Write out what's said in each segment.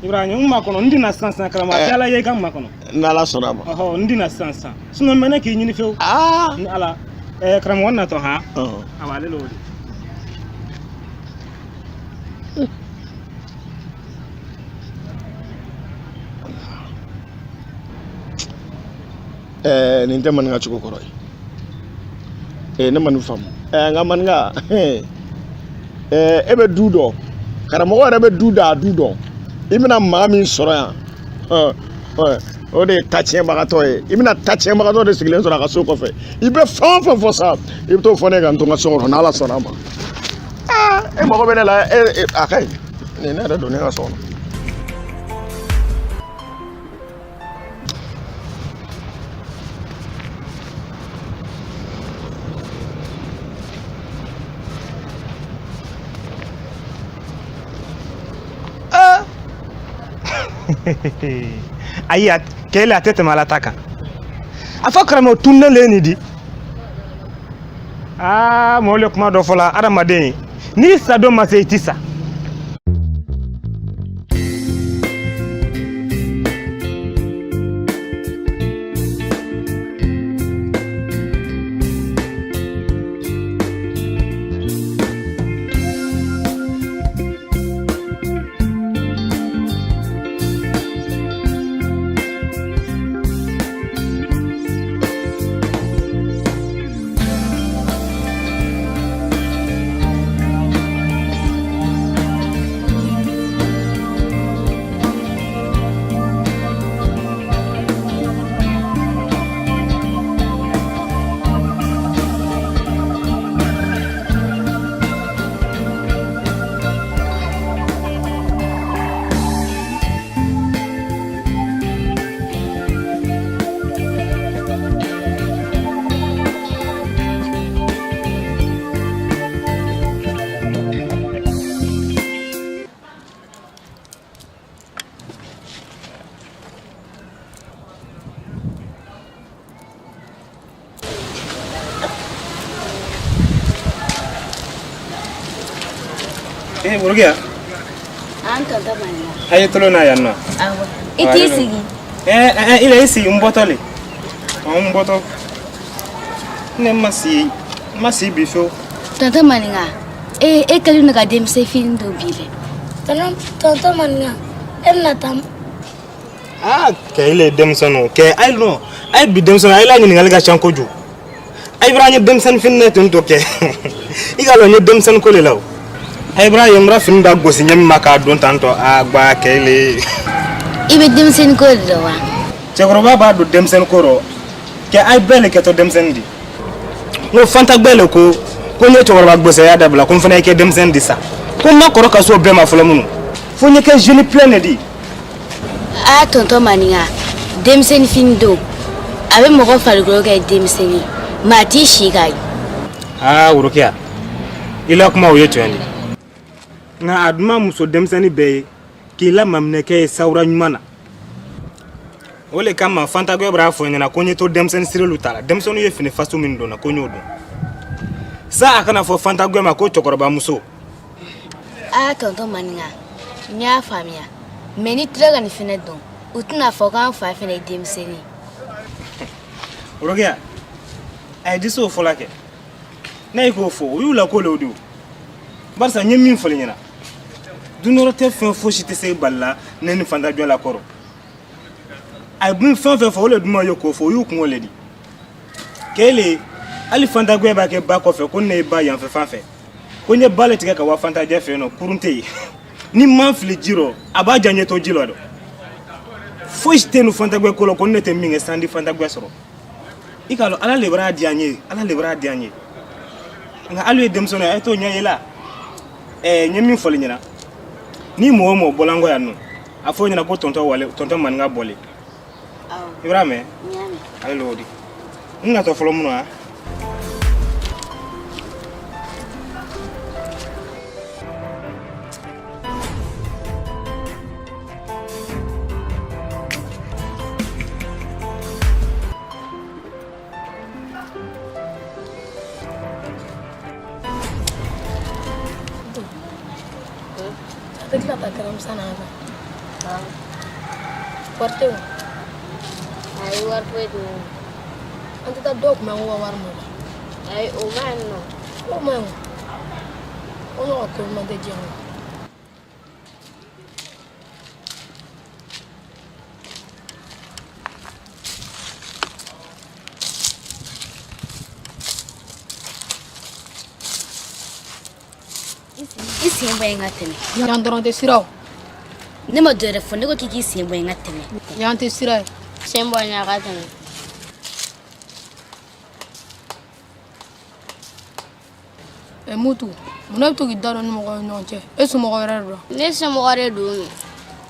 Ibrahima n makɔnɔ n di na sisan sisan karamɔgɔ a tɛ ala ye i ka n makɔnɔ. N'ala sɔnna a ma. Ɔhɔ, n di na sisan sisan, sinon n bɛ ne k'i ɲini fewu. Aa. Ni ala karamɔgɔ natɔ han. Awa, ale l'o de. Nin tɛ maninka cogo kɔrɔ ye. Ne ma nin faamu. Nka maninka, e bɛ du dɔn, karamɔgɔ yɛrɛ bɛ du dɔn, a du dɔn. I bɛna maa min sɔrɔ yan, o de ye tatiɲɛbagatɔ ye. I bɛna tatiɲɛbagatɔ de sigilen sɔrɔ a ka so kɔfɛ. I bɛ fɛn o fɛn fɔ sa, i bɛ t'o fɔ ne ka n to n ka so kɔnɔ, n'ala sɔnna a ma. Aa, e mago bɛ ne la. E, a ka ɲi nin ne yɛrɛ donnen ka so kɔnɔ. Ayi, kɛlɛ a tɛ tɛmɛ ala ta kan. A fɔ karamɔgɔ tunnen le ye nin di. Aa, mɔgɔ le kuma dɔ fɔ la, adamaden n'i sa don ma se, i ti sa. Worokiya. An tonton Maninka. A ye tolo na yan nɔ. Awɔ. I t'i sigi. Ila i sigi, n bɔtɔ le. Ɔ, n bɔtɔ. Ne ma si, n ma si bi fewu. Tonton Maninka, e kɛlen don ka denmisɛn fini don bi dɛ. Tonton Maninka, e bɛna taa. Aa, kɛ ile ye denmisɛnninw kɛ, ayi non, a ye bi denmisɛnninw, a ye la ɲininkali ka ca kojugu. A bɔra an ye denmisɛnnin fini ne tun to kɛ. I k'a lɔn n ye denmisɛnnin ko le la o. A bɔra yen, n bɔra fini da gosi ɲɛ min ma k'a don tantɔ, a gba kɛ ile. I bɛ denmisɛnnin ko de la wa? Cɛkɔrɔba b'a don denmisɛnnin ko rɔ. Kɛ a ye bɛɛ le kɛtɔ denmisɛnnin di. N ko Fanta gbɛ le ko ko n ye cɛkɔrɔba gbɛsɛya dabila, ko n fana ye kɛ denmisɛnnin di sa. Ko n ma kɔrɔ ka s'o bɛɛ ma fɔlɔ minnu. Fo n ye kɛ jeune plein de di. Aa, tonton Maninka, denmisɛnnin fini don, a bɛ mɔgɔ farikolo kɛ denmisɛnnin, maa t'i si ka ye. Aa, Worokiya, i la kuma o ye tiɲɛ de ye. Nka a duman muso denmisɛnnin bɛɛ ye k'i la maminɛkɛ ye sawura ɲuman na. O le kama Fantagwɛ b'a fɔ n ɲɛna ko n ye to denmisɛnnin sirelu ta la. Denmisɛnninw ye fini faso min don na, ko n y'o don. Sa a kana fɔ Fantagwɛ ma ko cɛkɔrɔba muso. Aa, tonton Maninka, n y'a faamuya. Mais n'i tora ka nin fɛnɛ dɔn, u tɛna fɔ k'an fa fɛnɛ ye denmisɛnnin. Worokiya, a ye disi o fɔla kɛ. N'a ye k'o fɔ, o y'u la ko le o de o. Barisa n ye min fɔli ɲɛna, dunyɔrɔ tɛ fɛn fosi tɛ se bali la ne ni Fantajɔ la kɔrɔ. A ye min fɛn fɛn fɔ, o le duman ye k'o fɔ, o y'u kungo le di. K'ele hali Fantajɔ b'a kɛ ba kɔfɛ ko ne ye ba yanfɛ fan fɛ. Ko n ye ba le tigɛ ka wa Fantajɛ fɛ yen nɔ, kurun tɛ yen. Ni n ma fili ji rɔ, a b'a diya n ye to ji la dɛ. Fosi tɛ yen Fantajɛ ko la ko ne tɛ min kɛ sandi Fantajɛ sɔrɔ. I k'a lɔn ala le b'a diya n ye, ala le b'a diya n ye. Nka hali ye denmisɛnnin ye, a ye t'o ɲɛ yela. N ye min fɔli ɲɛna, ni mɔgɔ o mɔgɔ bɔla n kɔ yan nɔ, a fɔ o ɲɛna ko tonton wale, tonton Maninka bɔlen. Awɔ. I b'a mɛn? N y'a mɛn. Ale l'o di. N natɔ fɔlɔ mun na? A bɛ tila ka karamusa n'a kan. Wari tɛ wa? Ayi, wari foyi tɛ n kun. An tɛ taa dɔw kunbɛn k'u ka wari minɛ. Ayi, o ma ɲi nɔ. O ma ɲi o ɲɔgɔn ko ɲuman tɛ diɲɛ kɔnɔ. I sen bɔ yen ka tɛmɛ. Yan dɔrɔn tɛ sira o. Ne ma dɔ wɛrɛ fɔ, ne ko k'i k'i sen bɔ yen ka tɛmɛ. Yan tɛ sira ye. Sen bɔ yen ka tɛmɛ. Ɛ Mutu, munna i bɛ to k'i da don ni mɔgɔw ni ɲɔgɔn cɛ? E somɔgɔ wɛrɛ de don. Ne somɔgɔ de don.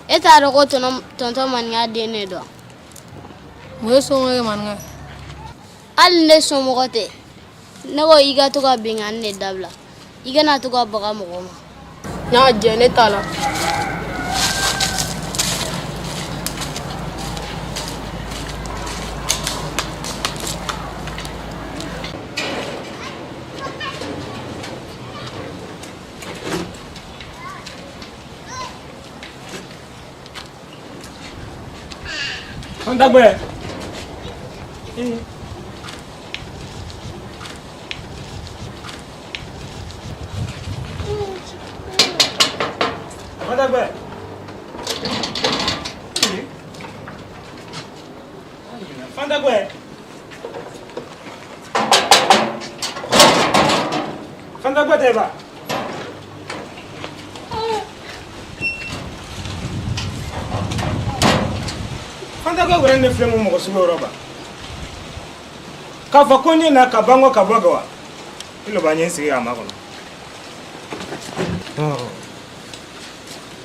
E t'a dɔn ko tɔntɔn Maninka den de don. Mun ye somɔgɔ ye Maninka ye? Hali ne somɔgɔ tɛ. Ne ko i ka to ka binkanni de dabila. I kana to ka baga mɔgɔ ma. N y'a jɛ, ne t'a la. Fanta gbɛ. Fanta gbɛ. Fanta gbɛ. Fanta gbɛ tɛ ba. Fanta gbɛ wɛrɛ ne filɛ mun mɔgɔ sugu yɔrɔ ba. K'a fɔ ko n ye na ka ban ka bɔ wa. I lɔ b'a ɲɛ sigi a makɔnɔ.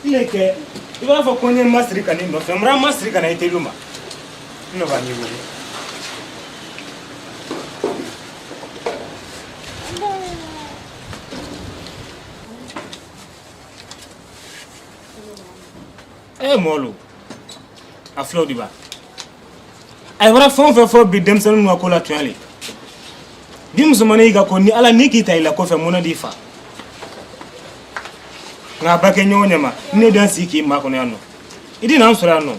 I le kɛ i b'a fɔ ko n ye masiri ka n'i nɔfɛ n bɔra masiri ka na i teliw ma. I lɔ b'a ɲɛ wele. E mɔlu a filɛ o de ba. A ye wara fɛn o fɛn fɔ bi denmisɛnninw ka ko la tuɲa le. Bi musomannin y'i ka ko ni ala ni k'i ta i la kɔfɛ mun d'i fa. Nka a ba kɛ ɲɔgɔn ɲɛ ma ne dan sigi k'i makɔnɔ yan nɔ. I di n'an sɔrɔ yan nɔ.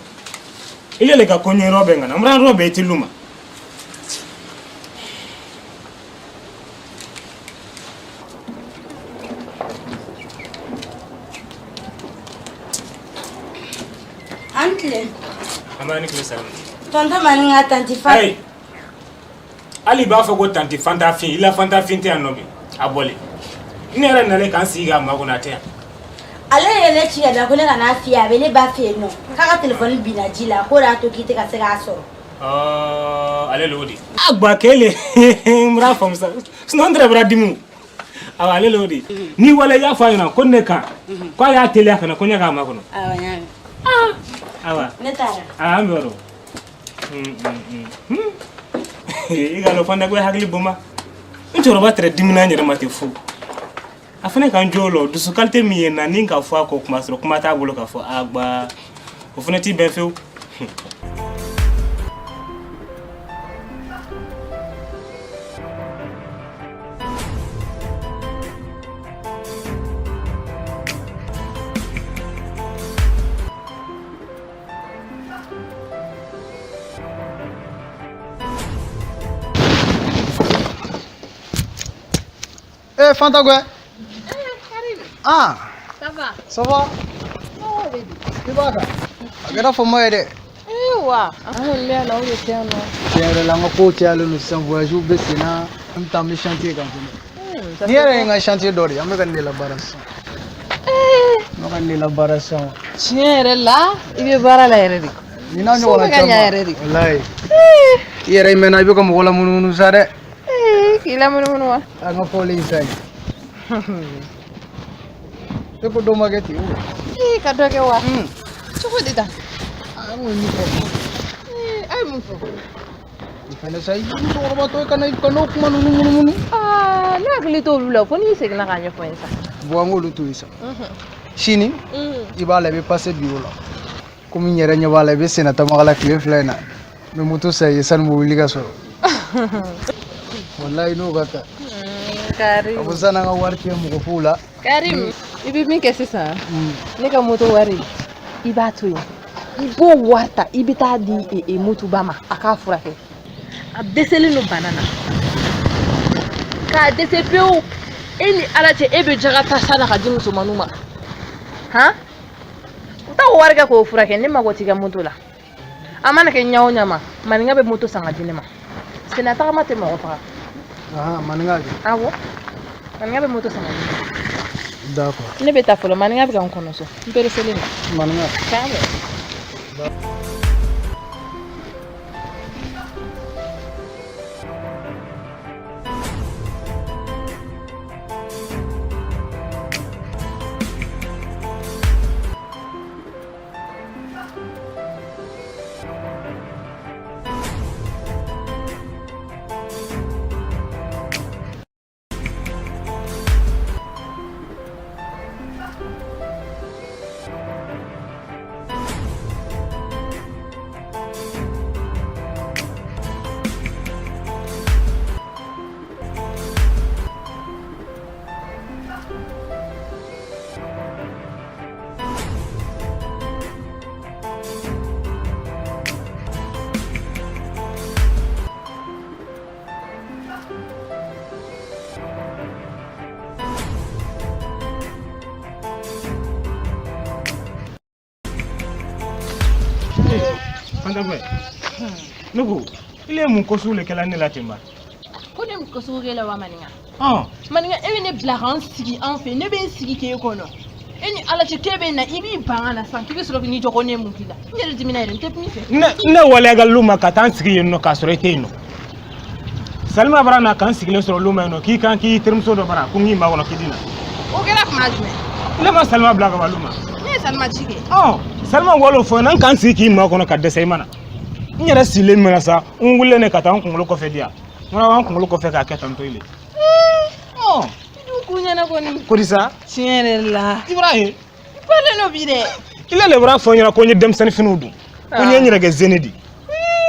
I le ka ko ɲɛ yɔrɔ bɛɛ ŋana n bɔra yɔrɔ bɛɛ i teliw ma. An tile. An b'a ni tile sara. Tonton Maninka tanti fa. Ayi. Hali i b'a fɔ ko tanti Fanta fin i la Fanta fin tɛ yan nɔ bi a bɔlen. Ne yɛrɛ nalen k'an sigi k'a makɔnɔ a tɛ yan. Ale ye ne ci ka da ko ne ka n'a f'i ye a bɛ ne ba fɛ yen nɔ k'a ka telefɔni binna ji la k'o de y'a to k'i tɛ ka se k'a sɔrɔ. Ale l'o di. A gba kele n b'a faamu sa sinon n tɛrɛ bɔra dimi. Awa ale l'o di. Ni wale i y'a fɔ a ɲɛna ko ne kan k'a y'a teliya ka na ko ne k'a makɔnɔ. Awɔ n y'a mɛn. Awa. Ne taara. Aa an bɛ yɔrɔ. I ka lɔ Fanta ko hakili boma. N cɛkɔrɔba tɛrɛ dimina n yɛrɛ ma ten fu. A fana ka n jɔ lɔ dusu qualité min ye na ni ka fɔ a kɔ kuma sɔrɔ kuma t'a bolo k'a fɔ a gba o fana t'i bɛn fewu. Eh, Fanta Gwe. Ah. Ça va? Ça va? I b'a kan? A kɛra fama ye dɛ. Ayiwa, an kɔni bɛ yan nɔ, o de tɛ yan nɔ. Tiɲɛ yɛrɛ la an ka kow cayalen don sisan voyage bɛ sen na an bɛ taa an bɛ chantier kan fɛnɛ. Ni yɛrɛ ye n ka chantier dɔ de ye an bɛ ka nin de labaara sisan. An bɛ ka nin de labaara sisan. Tiɲɛ yɛrɛ la, i bɛ baara la yɛrɛ de. Nin n'a So ɲɔgɔnna bɛ ka ɲa caman. yɛrɛ de. Walayi. I yɛrɛ i mɛnna i bɛ ka mɔgɔ lamunumunu sa dɛ. K'i lamunumunu wa? An ka fɔlen sa ye. E ko dɔ ma kɛ ten o. Ka dɔ kɛ wa? Cogo di tan? An k'o min fɔ. A ye mun fɔ? I fɛnɛ sa i musokɔrɔba tɔ kana ka n'o kuma ninnu munumunu. Aa, ne hakili t'olu la fo n'i seginna k'a ɲɛfɔ n ye sa. Bon an k'olu to yen sa. Sini i b'a la i bɛ passer bureau la. Komi n yɛrɛ ɲɛ b'a la i bɛ senna tamaga la tile fila in na. N bɛ moto san i ye sani mobili ka sɔrɔ. Walayi n'o ka kan. Karim. Ka fɔ sanni an ka wari tiɲɛ mɔgɔ fow la. Karim, i bɛ min kɛ sisan, ne ka moto wari, I b'a to yen, i b'o wari ta, i bɛ taa di Mutuba ma, a k'a furakɛ. A dɛsɛlen don bana na k'a dɛsɛ pewu. E ni Ala cɛ, e bɛ jaga ta sa la ka di musomaninw ma han. U taa o wari kɛ k'o furakɛ. Ne mago t'i ka moto la. A mana kɛ ɲa o ɲa ma, maninka bɛ moto san ka di ne ma. Senna tagama tɛ mɔgɔ faga. Maninka kɛ? Awɔ, maninka bɛ moto san ka di ne ma. D'accord. Ne bɛ taa fɔlɔ, maninka bɛ ka n kɔnɔ so, n pereselen don. Maninka. K'a bɛn. Fanta Boy, ne ko ile ye mun ko sugu le kɛla ne la ten ba? Ko ne ko sugu kɛla wa, maninka? Ɔn. Maninka, e bɛ ne bila ka n sigi an fɛ, ne bɛ n sigi k'e kɔnɔ. E ni Ala cɛ, k'e bɛ na, i b'i ban ka na sisan k'i bɛ sɔrɔ k'i jɔ ko ne ye mun k'i la? N yɛrɛ dimina yɛrɛ, n tɛ min fɛ. Ne waleya ka lu ma ka taa n sigi yen nɔ k'a sɔrɔ e tɛ yen nɔ. Salima bara na ka n sigilen sɔrɔ lu ma yen nɔ, k'i kan k'i terimuso dɔ bara ko n k'i makɔnɔ k'i di na. O kɛra kuma jumɛn? Ne ma Salima bila ka ban lu ma. Ne ye Salima ci kɛ. Ɔn, Salima walo fɔ n na, n ka n sigi k'i makɔnɔ ka dɛsɛ i ma na. N yɛrɛ sigilen min na sa, n wulilen ne ka taa n kunkolo kɔfɛ di yan. N ko n kunkolo kɔfɛ k'a kɛ tan to ile. Ɔn. I dun kun ɲɛna kɔni. Kori sa. Tiɲɛ yɛrɛ la. I bɔra yen. I bɔlen don bi dɛ. Ile le bɔra fɔ n ɲɛna ko n ye denmisɛnnin finiw don. Ko n ye n yɛrɛ kɛ zeni di.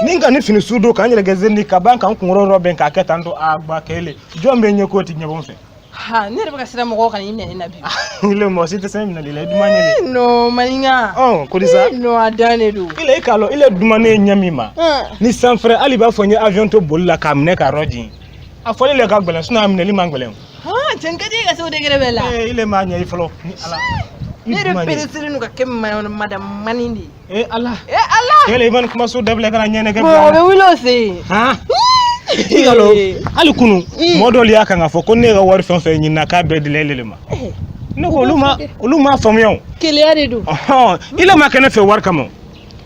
Ni n ka ni fini su don ka n yɛrɛ kɛ zeni di ka ban ka n kunkolo rɔbɛn k'a kɛ tan to a ba kɛlen. Jɔn bɛ ɲɛ k'o ti ɲɛbɔ n fɛ. Ha, ne yɛrɛ bɛ ka siran mɔgɔw kana i minɛ ne na bi. Ile mɔgɔ si tɛ se minɛli la, i duman ɲɛ de. Non, maninka. Ɔn, kori sa. Non, a dan de don. Ile i k'a lɔn ile duman ne ye ɲɛ min ma. Ni sanfɛrɛ hali i b'a fɔ n ye avion to boli la k'a minɛ k'a rɔjigin. A fɔli le ka gɛlɛn, sinon a minɛli man gɛlɛn. Han, cɛ n ka di e ka se o degré bɛɛ la. Ee, ile m'a ɲɛ i fɔlɔ ni Ala. Ne yɛrɛ pereselen don ka kɛ madame Mani de ye. Ee Ala. Ee Ala. Kɛlɛ i ma nin kumaso dabila i kana ɲɛnɛ kɛ. Bon, o bɛ wuli o sen. Han? I ka lɔn hali kunu mɔgɔ dɔw y'a kan k'a fɔ ko ne ka wari fɛn o fɛn ɲinina k'a bɛɛ dila ele de ma. Ne ko olu m'a faamuya o. Keleya de don. Ɔhɔn, ile ma kɛ ne fɛ wari kama.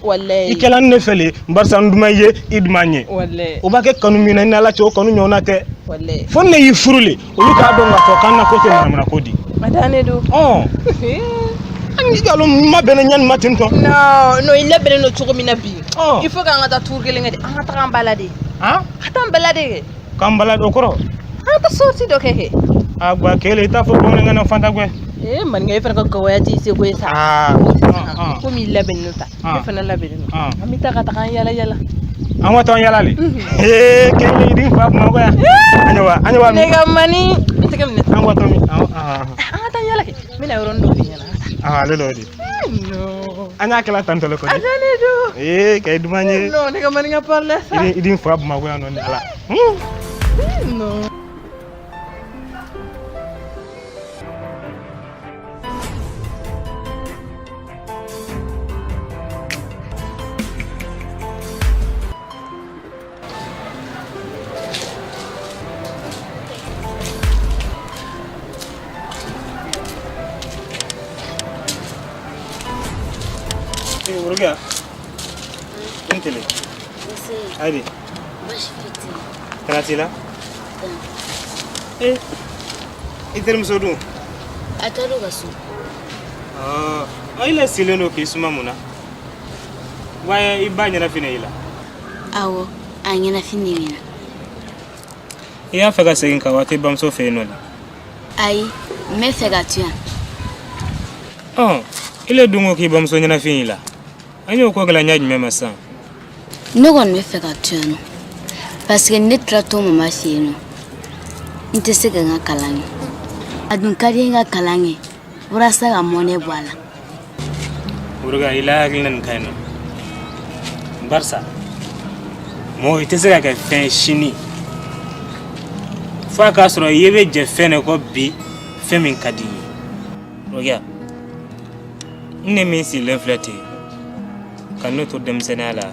Walayi. I kɛla ne fɛ le barisa n duman ye, i duman ye. Walayi. O b'a kɛ kanu min na, i ni Ala cɛ, o kanu ɲɔgɔnna tɛ. Walayi. Fo ne y'i furu le, olu k'a dɔn k'a fɔ k'an na ko tɛ manamana ko di. A dan de don. Ɔn. An k'i ka lɔn n ma bɛnna ɲani ma ten tɔ. Non, non, i labɛnnen don cogo min na bi. Il faut k'an ka taa tour kelen kɛ de. An ka taga an balade. Han? Ka taa an balade kɛ. K'an balade o kɔrɔ? An ka taa sortie dɔ kɛ kɛ. A gba kelen i t'a fɔ bamanankan na Fanta Guwɛ. Ee maninka, e fana ka gawaya t'i seko ye sa. Aa. Komi i labɛnnen don tan, ne fana labɛnnen don. An bɛ taa ka taga an yala yala. An ka taa an yala le. Ee kelen i den fa Bamakɔ yan. An ɲɛ wa an ɲɛ wa. Ne ka mani, n tɛgɛ minɛ. An ka taa min? An ka taa yala kɛ. N bɛna yɔrɔnin dɔ f'i ɲɛna. Ah, ale l'o di. Non. An y'a kɛla tan tɔ le kɔni. A dan de don. Ee ka i duman ye. Non, ne ka maninka parle sa. I den fa Bamakɔ yan nɔ ni Ala. Non. Worokiya, n tele. Ayi. Baasi foyi tɛ yen. Tana t'i la? Ee, i terimuso dun? A taara u ka so. Ɔ, i la sigilen don k'i suma mun na? Wa i ba ɲɛnafin i la? Awɔ, a ɲɛnafin de bɛ n na. I y'a fɛ ka segin ka waati bamuso fɛ yen nɔ de? Ayi, n bɛ fɛ ka to yan. Ɔ, i le dun ko k'i bamuso ɲɛnafin y'i la. An y'o ko kɛla ɲɛ jumɛn ma sisan? Ne kɔni bɛ fɛ ka to yan nɔ. Parce que ne taara to mama fɛ yen nɔ, n tɛ se ka n ka kalan kɛ. A dun ka di n ka kalan kɛ walasa ka mɔnɛ bɔ a la. Worokiya, i la hakilina nin ka ɲi nɔ, barisa mɔgɔ i tɛ se ka kɛ fɛn sini fo a k'a sɔrɔ i bɛ jɛ fɛn de kɔ bi, fɛn min ka di i ye. Worokiya, n ne min sigilen filɛ ten, ka ne to denmisɛnninya la,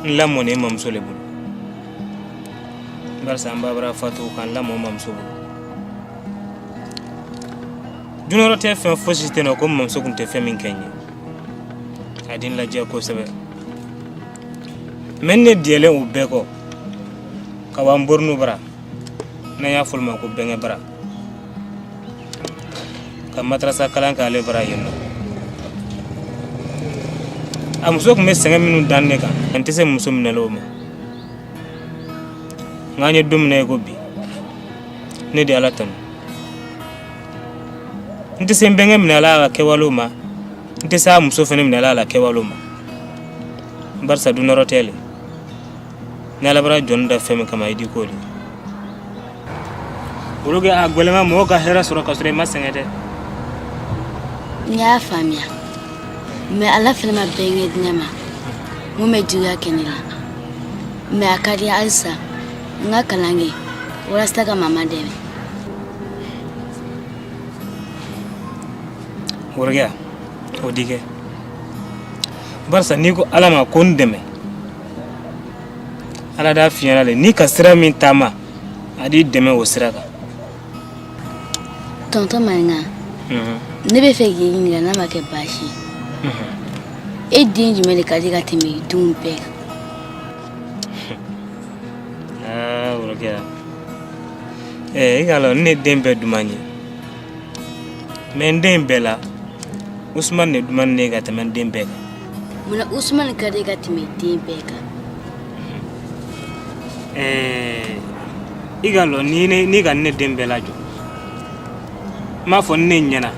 n lamɔnen mamuso le bolo, barisa n ba bara fatu ka n lamɔ mamuso bolo. Dunuya tɛ fɛn fosi tɛ nɔ ko mamuso tun tɛ fɛn min kɛ n ye. A di n ladiya kosɛbɛ, mɛ ne diyɛlen o bɛɛ kɔ ka wa n borinu bara, n'an y'a fɔ ma ko bɛnkɛ bara, ka matarasa kalan k'ale bara yen nɔ. A muso tun bɛ sɛgɛn minnu dan ne kan, n tɛ se muso minɛla o ma. Nka an ye don min na i ko bi, ne de Ala tanu. N tɛ se n bɛnkɛ minɛla a ka kɛwalew ma, n tɛ se a muso fana minɛla a la kɛwalew ma, barisa dunnɔrɔ tɛ le. Ni Ala bara jɔn da fɛn min kama, i di k'o de olu kɛ. A gwɛlɛma mɔgɔ ka hɛrɛ sɔrɔ ka sɔrɔ i ma sɛgɛn dɛ. N y'a faamuya, mɛ Ala fana ma bɛnkɛ di ne ma mun bɛ juguya kɛ ne la. Mɛ a ka di halisa n ka kalan kɛ walasa ka mama dɛmɛ. Worokiya, o di kɛ, barisa n'i ko Ala ma ko n dɛmɛ, Ala d'a f'i ɲɛna le n'i ka sira min taama, a d'i dɛmɛ o sira kan. Tonton Maninka, ne bɛ fɛ k'i ɲininka, n'a ma kɛ baasi ye, e den jumɛn de ka di ka tɛmɛ i denw bɛɛ kan? Aa Worokiya, i k'a lɔn, ne den bɛɛ duman ye, mɛ n den bɛɛ la, Usumani de duman ne ka tɛmɛ n den bɛɛ kan. Munna Usumani ka di ka tɛmɛ den bɛɛ kan? I k'a lɔn, n'i ka ne den bɛɛ lajɔ, n b'a fɔ ne ɲɛna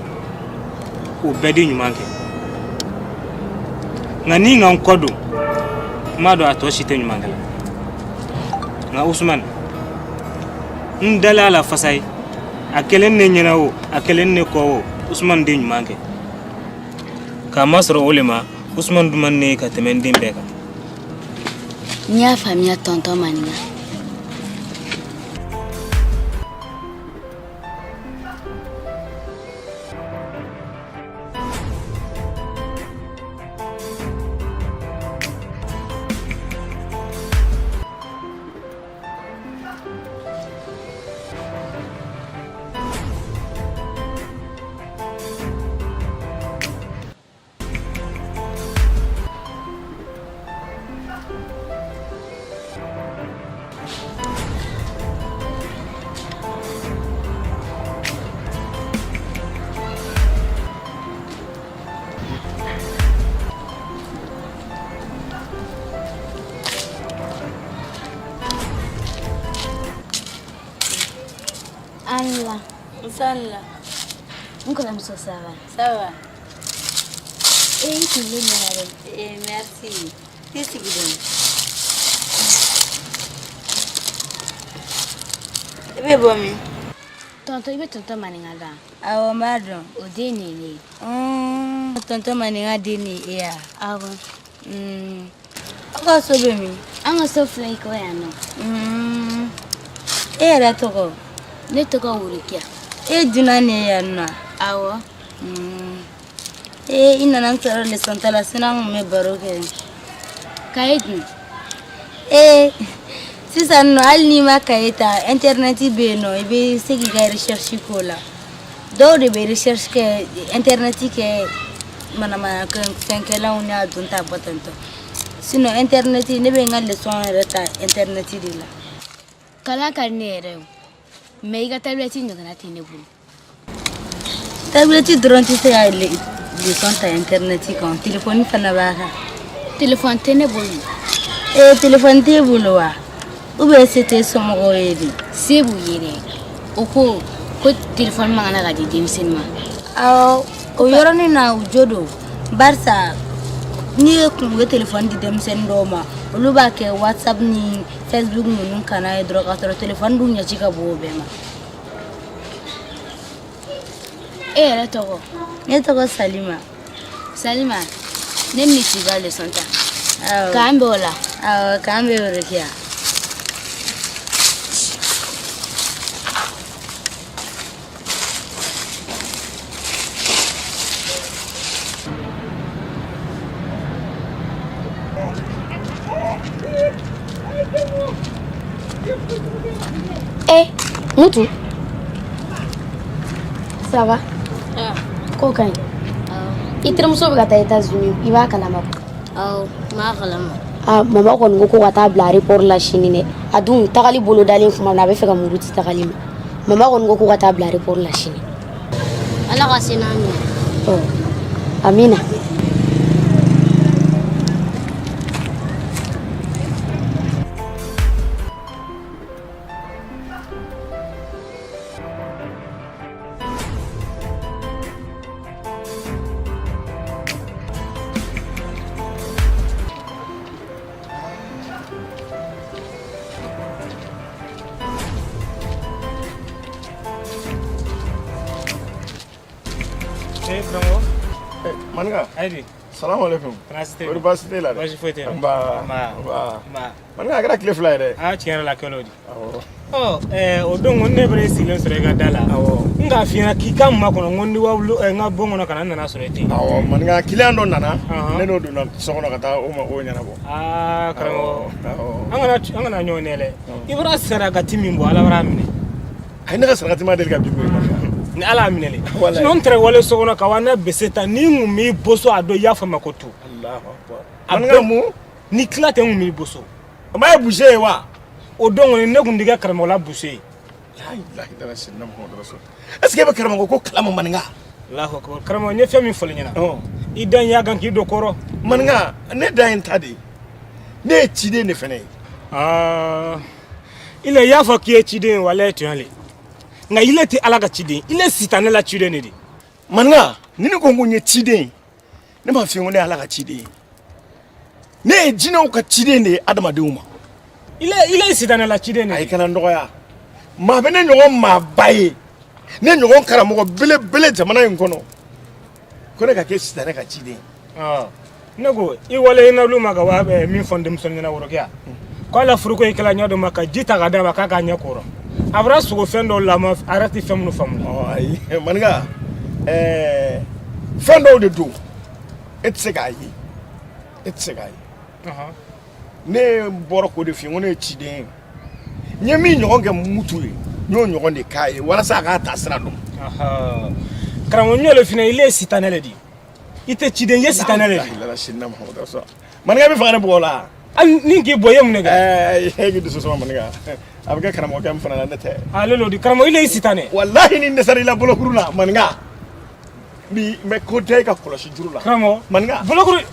o bɛɛ di ɲuman kɛ, nka ni n ka n kɔ don, n b'a dɔn a tɔ si tɛ ɲuman kɛ la. Nka Usumani, n dalen a la fasa ye, a kɛlen ne ɲɛna o, a kɛlen ne kɔ o, Usumani de ɲuman kɛ. K'a masɔrɔ o le ma Usumani duman ne ye ka tɛmɛ n den bɛɛ kan. N y'a faamuya, tonton Maninka. Anla. Sanla. N kɔrɔmuso, ça va? Ça va. Eh, i kunkolo ɲɛna dɛ. Eh, merci. T'i sigi dɔɔni. I bɛ bɔ min? Tonton, i bɛ tonton Maninka dɔn? Awɔ, n b'a dɔn. O den de ye ne ye. Tonton Maninka den de ye e ya? Awɔ. Aw ka so bɛ min? An ka so filɛ i kɔ yan nɔ. E yɛrɛ tɔgɔ? Ne tɔgɔ Worokiya. E ye dunan de ye yan nɔ? Awɔ. Ee, i nana n sɔrɔ leçon ta la, sinon an kun bɛ baro kɛ. Kaye dun? Ee, sisan nɔ, hali n'i ma kaye ta, internet bɛ yen nɔ, i bɛ se k'i ka recherche k'o la. Dɔw de bɛ recherche kɛ internet kɛ manamana fɛnkɛlaw n'a dun ta bɔ tantɔ. Sinon internet, ne bɛ n ka leçon yɛrɛ ta internet de la. Kalan ka di ne yɛrɛ ye, mɛ i ka tablette ɲɔgɔnna tɛ ne bolo. Tablette dɔrɔn tɛ se ka leçon ta internet kan, téléphone fana b'a kan. Téléphone tɛ ne bolo. Ee, téléphone t'e bolo wa? Ou bien se t'e somɔgɔw ye de? Se b'u ye dɛ. O ko ko téléphone man kan ka di denmisɛnnin ma. Awɔ, o yɔrɔnin na, u jo don, barisa n'i ye kun ye téléphone di denmisɛnnin dɔw ma, olu b'a kɛ WhatsApp ni Facebook ninnu kana ye dɔrɔn, k'a sɔrɔ téléphone dun ɲɛci ka bon o bɛɛ ma. E yɛrɛ tɔgɔ? Ne tɔgɔ Salima. Salima ne ni t'i ka leçon ta k'an bɛn o la awɔ k'an bɛn Worokiya Eh, Mutu. Ça va? Ko ka ɲi. I terimuso bɛ ka taa États-Unis i b'a kalama ko. Awɔ, n b'a kalama. Ah, mama kɔni ko ko ka taa bila aéroport la sini dɛ. A dun tagali bolodalen tuma min na a bɛ fɛ ka muruti tagali ma. Mama kɔni ko ko ka taa bila aéroport la sini. Ala ka se n'a ɲɛ. Ɔ, amina. Eh, karamɔgɔ. Maninka. Ayi. Salamu alaikum. Baasi tɛ yen. Kɔri baasi t'e la dɛ? Baasi foyi tɛ yen. Nba. Nba. Nba. Nba. Maninka a kɛra tile 2 ye dɛ. Aa tiɲɛ yɛrɛ la a kɛla o di. Awɔ. Ɔ ɛɛ o don kɔni ne bɛna e sigilen sɔrɔ i ka da la. Awɔ. N k'a f'i ɲɛna k'i ka makɔnɔ n ko n ni n ka bon kɔnɔ ka na n nana sɔrɔ e tɛ yen. Awɔ maninka kiliyan dɔ nana. Ɔhɔn. Ne n'o donna so kɔnɔ ka taa o mago ɲɛnabɔ. Aa karamɔgɔ. Awɔ. An kana ɲɔgɔn nɛgɛn dɛ. I bɔra sarakati min bɔ Ala b'a minɛ. Ayi ne ka sarakati ma deli ka bin koyi maninka. Ni Ala y'a minɛ de. Walayi. Sinon n tɛrɛ wale so kɔnɔ ka wa ne bese ta ni n kun m'i boso a don i y'a fɔ n ma ko tu. Alahu akbar. A Maninka bɛɛ- mun? Ni tila tɛ n kun m'i boso. O ma ye boucher ye wa? O don kɔni ne kun tɛ kɛ karamɔgɔ la boucher ye. La ilaha illallah sayyidina Muhammadu rasul. Est ce que e bɛ karamɔgɔ ko kalama maninka? Alahu akbar. Karamɔgɔ n ye fɛn min fɔli ɲɛna. Ɔn. I dan y'a kan k'i don kɔrɔ. Maninka ne dan ye n ta de ye. Ne ye ciden de fɛnɛ ye. Aa i la i y'a fɔ k'i ye ciden ye walayi tiɲɛ le. Nka ile tɛ Ala ka ciden ye ile sitanɛ la ciden de di. Maninka ni ne ko n ko n ye ciden ye ne m'a f'i ye ko ne ye Ala ka ciden ye. Ne ye jinɛw ka ciden de ye adamadenw ma. Ile ye sitanɛ la ciden de Ayi di. kana n dɔgɔya. Maa bɛ ne ɲɔgɔn maaba ye. Ne ɲɔgɔn karamɔgɔ belebele jamana in kɔnɔ. Ko ne ka kɛ sitanɛ ka ciden ye. Ɔ ne ko i wale i n'olu ma ka wa min fɔ n denmisɛnnin ɲɛna Worokiya. K'ala furuko i kɛla ɲɛ dɔ ma ka ji ta ka d'a ma k'a k'a ɲɛ kɔrɔ. A bɔra sogo fɛn dɔw la ma a yɛrɛ tɛ fɛn minnu faamu. Ɔ ayi maninka ɛɛ fɛn dɔw de don e tɛ se k'a ye e tɛ se k'a ye. Ne bɔra k'o de f'i ye n ko ne ye ciden ye. N ye min ɲɔgɔn kɛ Mutu ye n y'o ɲɔgɔn de k'a ye walasa a k'a ta sira dɔn. Karamɔgɔ n y'o de f'i ɲɛna ile ye sitanɛ le di. I tɛ ciden i ye sitanɛ le di. La ilaha illallah sayyidina Muhammadu rasul. Maninka i bɛ fɛ ka ne bugɔ o la. Hali ni k'i bɔ i ye mun de kɛ. Ɛɛ e k'i dusu suma maninka a bɛ kɛ karamɔgɔkɛ min fana la ne tɛ. Ale l'o di karamɔgɔ ile ye sitanɛ. Walahi ni n dɛsɛra i la bolokuru la maninka n bi n bɛ ko da i ka kɔlɔsi juru la. Karamɔgɔ maninka bolokuru.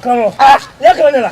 Karamɔgɔ i y'a kalan ne la.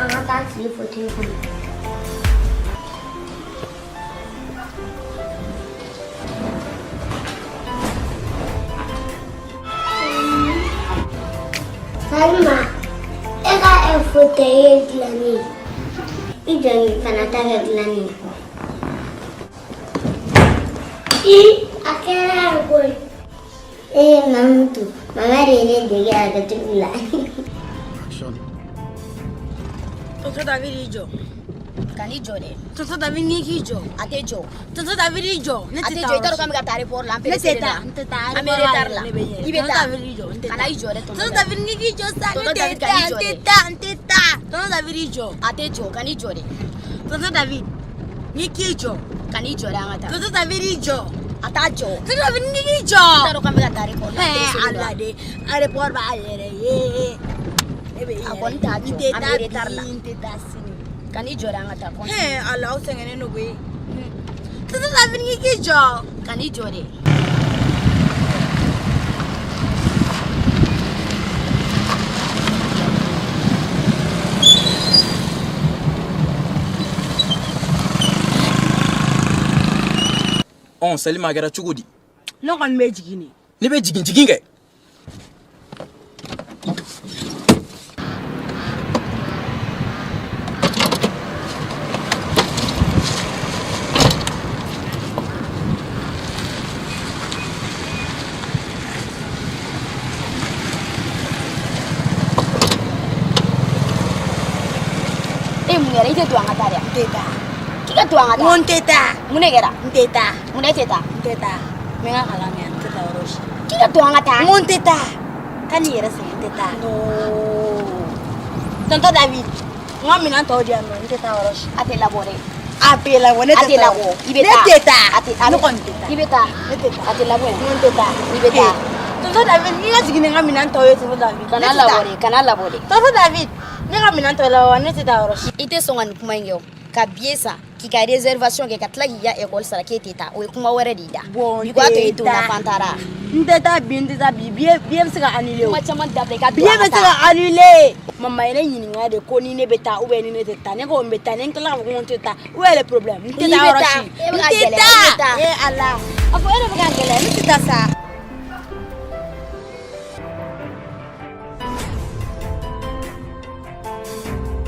An ka taa sigi fauteuil kɔnɔ. Salima, e ka e fauteuil ye dilanni ye. I jɔ nin fana ta kɛ dilanni ye. I, a kɛra ye koyi. Ee Mamutu, mama de ye ne dege a kɛcogo la. Tonton David y'i jɔ. Kan'i jɔ dɛ. Tonton David n'i k'i jɔ. A tɛ jɔ. Tonton David y'i jɔ. Ne A tɛ tɛ taa jɔ i t'a dɔn yɔrɔ k'an bɛ ka taa aéroport la an Ne tɛ pressé taa, la. n tɛ taa. An bɛ retard la. Ne bɛ ɲɛ. I bɛ Tonton taa. David y'i jɔ, n tɛ Kana taa. i jɔ dɛ tonton Tonton David n'i k'i jɔ sa, ne Tonton tɛ David, taa, kan'i n jɔ tɛ dɛ. taa, n tɛ taa. Tonton David y'i jɔ. A tɛ jɔ kan'i jɔ dɛ. Tonton David n'i k'i jɔ. Kan'i jɔ dɛ an ka taa. Tonton David y'i jɔ. A t'a jɔ. Tonton David n'i k'i jɔ. I t'a dɔn k'an bɛ ka taa aéroport la. an Ɛɛ pressé don. Ala de, aéroport b'a yɛrɛ ye. Ne bɛ n A yɛrɛ kɔni t'a ye. N jɔ, tɛ an bɛ taa retard la. bi, n tɛ taa sini. Kan'i jɔ dɛ an ka taa. Ɛɛ Ala aw sɛgɛnnen don koyi. Tonton David n'i k'i jɔ. Kan'i jɔ dɛ. Ɔn Salima a kɛra cogo di? Ne kɔni bɛ jigin de. Ne bɛ jigin jigin kɛ. E mun kɛra i tɛ to an ka taa dɛ. N tɛ taa. K'i ka to an ka N taa. ko n tɛ taa. Mun de kɛra? N tɛ taa. Mun de tɛ taa? N tɛ taa. N bɛ n ka kalan kɛ n tɛ taa yɔrɔ si. K'i ka to an ka taa. N ko n tɛ taa. Taa n'i yɛrɛ sɛgɛn n tɛ taa. Tonton David, n ka minɛn tɔw di yan nɔ n tɛ taa yɔrɔ si. A tɛ labɔ dɛ. A bɛ labɔ ne A tɛ tɛ taa. labɔ. I bɛ Ne taa. tɛ taa. A tɛ Ne kɔni tɛ taa. I bɛ taa. Ne tɛ taa. A tɛ labɔ yan. N ko n tɛ taa. I bɛ taa. Tonton David, n'i ka jigin ni n ka minɛn tɔw ye Tonton David. Kana ne tɛ labɔ taa. dɛ. Kana labɔ dɛ. Tonton David, ne ka minɛn tɔw labɔ ne tɛ taa yɔrɔ si. I tɛ sɔn ka nin kuma in kɛ o. Ka billet san k'i ka réservation kɛ ka tila k'i ka école sara k'e tɛ taa o ye kuma wɛrɛ de y'i da. Bon, Bi ko a to i n tɛ donna taa. f'an taara. N tɛ taa bi n tɛ taa bi billet billet bɛ se ka annuler o. Kuma caman dabila i ka don Billet an ka bɛ se taa. ka annuler. Mama ye ne ɲininka de ko ni ne bɛ taa ou bien ni ne tɛ taa ne ko n bɛ taa ni n tilala k'a fɔ ko n tɛ taa où est le problème n tɛ N'i taa bɛ yɔrɔ taa, si e bɛ n ka tɛ gɛlɛya, i bɛ taa taa. ee Ala a fɔ e de bɛ ka gɛlɛya ne tɛ taa sa.